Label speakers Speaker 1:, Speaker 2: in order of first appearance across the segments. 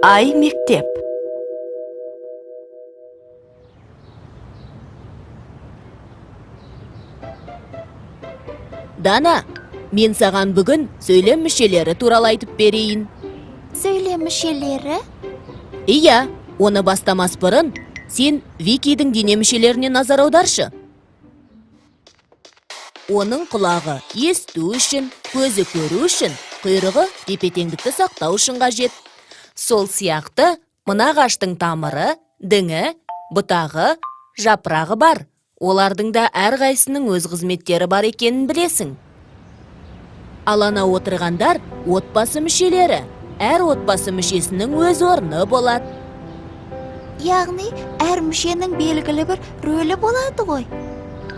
Speaker 1: Ай мектеп.
Speaker 2: Дана, мен саған бүгін сөйлем мүшелері туралы айтып берейін.
Speaker 3: Сөйлем мүшелері?
Speaker 2: Иә, оны бастамас бұрын сен Викидің дене мүшелеріне назар аударшы. Оның құлағы есту үшін, көзі көру үшін, құйрығы тепе-теңдікті сақтау үшін қажет. Сол сияқты мына ағаштың тамыры, діңі, бұтағы, жапырағы бар. Олардың да әрқайсысының өз қызметтері бар екенін білесің. Ал ана отырғандар отбасы мүшелері. Әр отбасы мүшесінің өз орны болады.
Speaker 3: Яғни әр мүшенің белгілі бір рөлі болады ғой.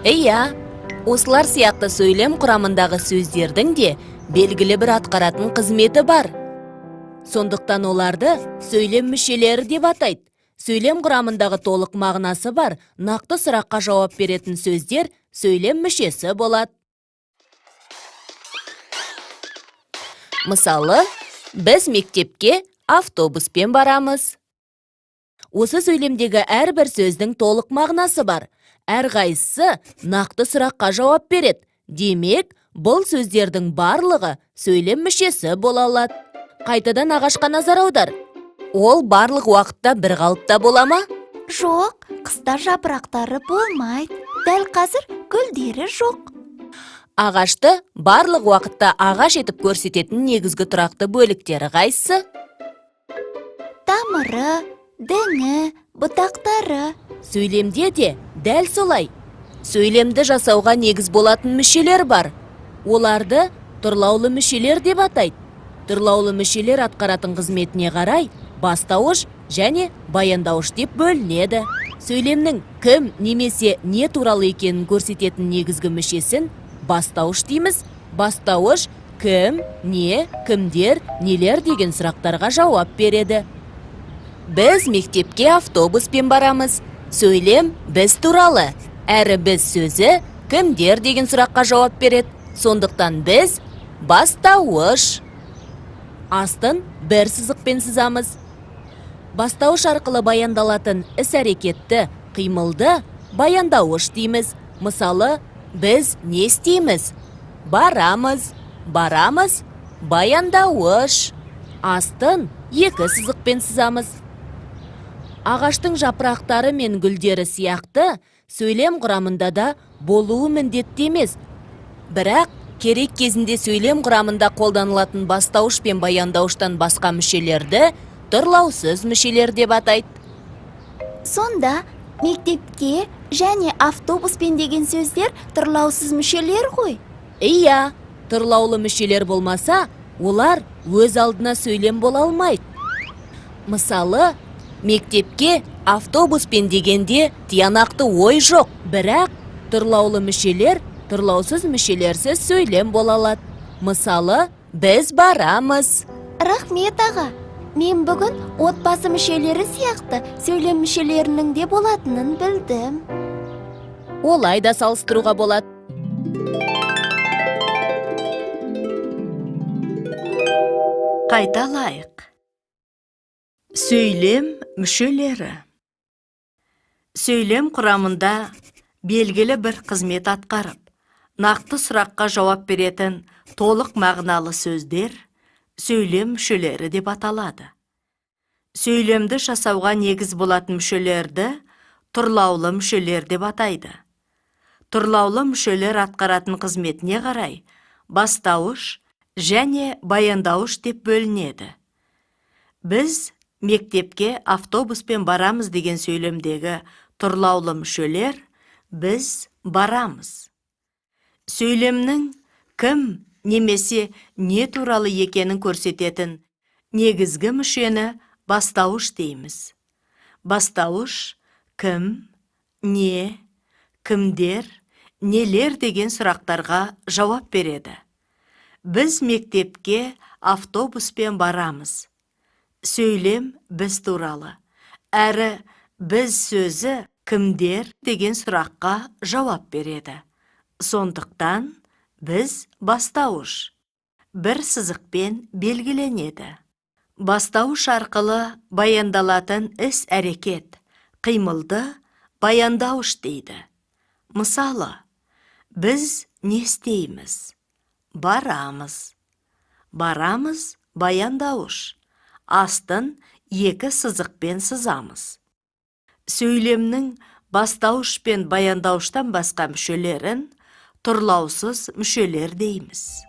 Speaker 2: Иә, осылар сияқты сөйлем құрамындағы сөздердің де белгілі бір атқаратын қызметі бар. Сондықтан оларды сөйлем мүшелері деп атайды. Сөйлем құрамындағы толық мағынасы бар, нақты сұраққа жауап беретін сөздер сөйлем мүшесі болады. Мысалы, біз мектепке автобуспен барамыз. Осы сөйлемдегі әрбір сөздің толық мағынасы бар. Әрқайсысы нақты сұраққа жауап береді. Демек, бұл сөздердің барлығы сөйлем мүшесі бола алады. Қайтадан ағашқа назар аудар. Ол барлық уақытта бір қалыпта бола ма?
Speaker 3: Жоқ, қыста жапырақтары болмайды. Дәл қазір гүлдері жоқ.
Speaker 2: Ағашты барлық уақытта ағаш етіп көрсететін негізгі тұрақты бөліктері қайсысы?
Speaker 3: Тамыры, діңі, бұтақтары.
Speaker 2: Сөйлемде де дәл солай. Сөйлемді жасауға негіз болатын мүшелер бар. Оларды тұрлаулы мүшелер деп атайды. Тұрлаулы мүшелер атқаратын қызметіне қарай бастауыш және баяндауыш деп бөлінеді. Сөйлемнің кім немесе не туралы екенін көрсететін негізгі мүшесін бастауыш дейміз. Бастауыш кім, не, кімдер, нелер деген сұрақтарға жауап береді. Біз мектепке автобуспен барамыз. Сөйлем біз туралы. Әрі біз сөзі кімдер деген сұраққа жауап береді. Сондықтан біз бастауыш. Астын бір сызықпен сызамыз. Бастауыш арқылы баяндалатын іс-әрекетті, қимылды баяндауыш дейміз. Мысалы, біз не істейміз? Барамыз, барамыз, баяндауыш. Астын екі сызықпен сызамыз. Ағаштың жапырақтары мен гүлдері сияқты сөйлем құрамында да болуы міндетті емес. Бірақ керек кезінде сөйлем құрамында қолданылатын бастауыш пен баяндауыштан басқа мүшелерді тұрлаусыз мүшелер деп атайды.
Speaker 3: Сонда мектепке және автобуспен деген сөздер тұрлаусыз мүшелер ғой.
Speaker 2: Иә, тұрлаулы мүшелер болмаса, олар өз алдына сөйлем бола алмайды. Мысалы, мектепке автобуспен дегенде тиянақты ой жоқ, бірақ тұрлаулы мүшелер тұрлаусыз мүшелерсіз сөйлем бола алады. Мысалы, біз барамыз.
Speaker 3: Рахмет, аға. Мен бүгін отбасы мүшелері сияқты сөйлем мүшелерінің де болатынын білдім.
Speaker 2: Олай да салыстыруға болады.
Speaker 1: Қайталайық. Сөйлем мүшелері. Сөйлем құрамында белгілі бір қызмет атқарып, нақты сұраққа жауап беретін толық мағыналы сөздер сөйлем мүшелері деп аталады. Сөйлемді жасауға негіз болатын мүшелерді тұрлаулы мүшелер деп атайды. Тұрлаулы мүшелер атқаратын қызметіне қарай бастауыш және баяндауыш деп бөлінеді. Біз мектепке автобуспен барамыз деген сөйлемдегі тұрлаулы мүшелер біз барамыз. Сөйлемнің кім немесе не туралы екенін көрсететін негізгі мүшені бастауыш дейміз. Бастауыш кім, не, кімдер, нелер деген сұрақтарға жауап береді. Біз мектепке автобуспен барамыз. Сөйлем біз туралы. Әрі біз сөзі кімдер деген сұраққа жауап береді. Сондықтан біз бастауыш. Бір сызықпен белгіленеді. Бастауыш арқылы баяндалатын іс-әрекет, қимылды баяндауыш дейді. Мысалы, біз не істейміз? Барамыз. Барамыз — баяндауыш. Астын екі сызықпен сызамыз. Сөйлемнің бастауыш пен баяндауыштан басқа мүшелерін тұрлаусыз мүшелер дейміз.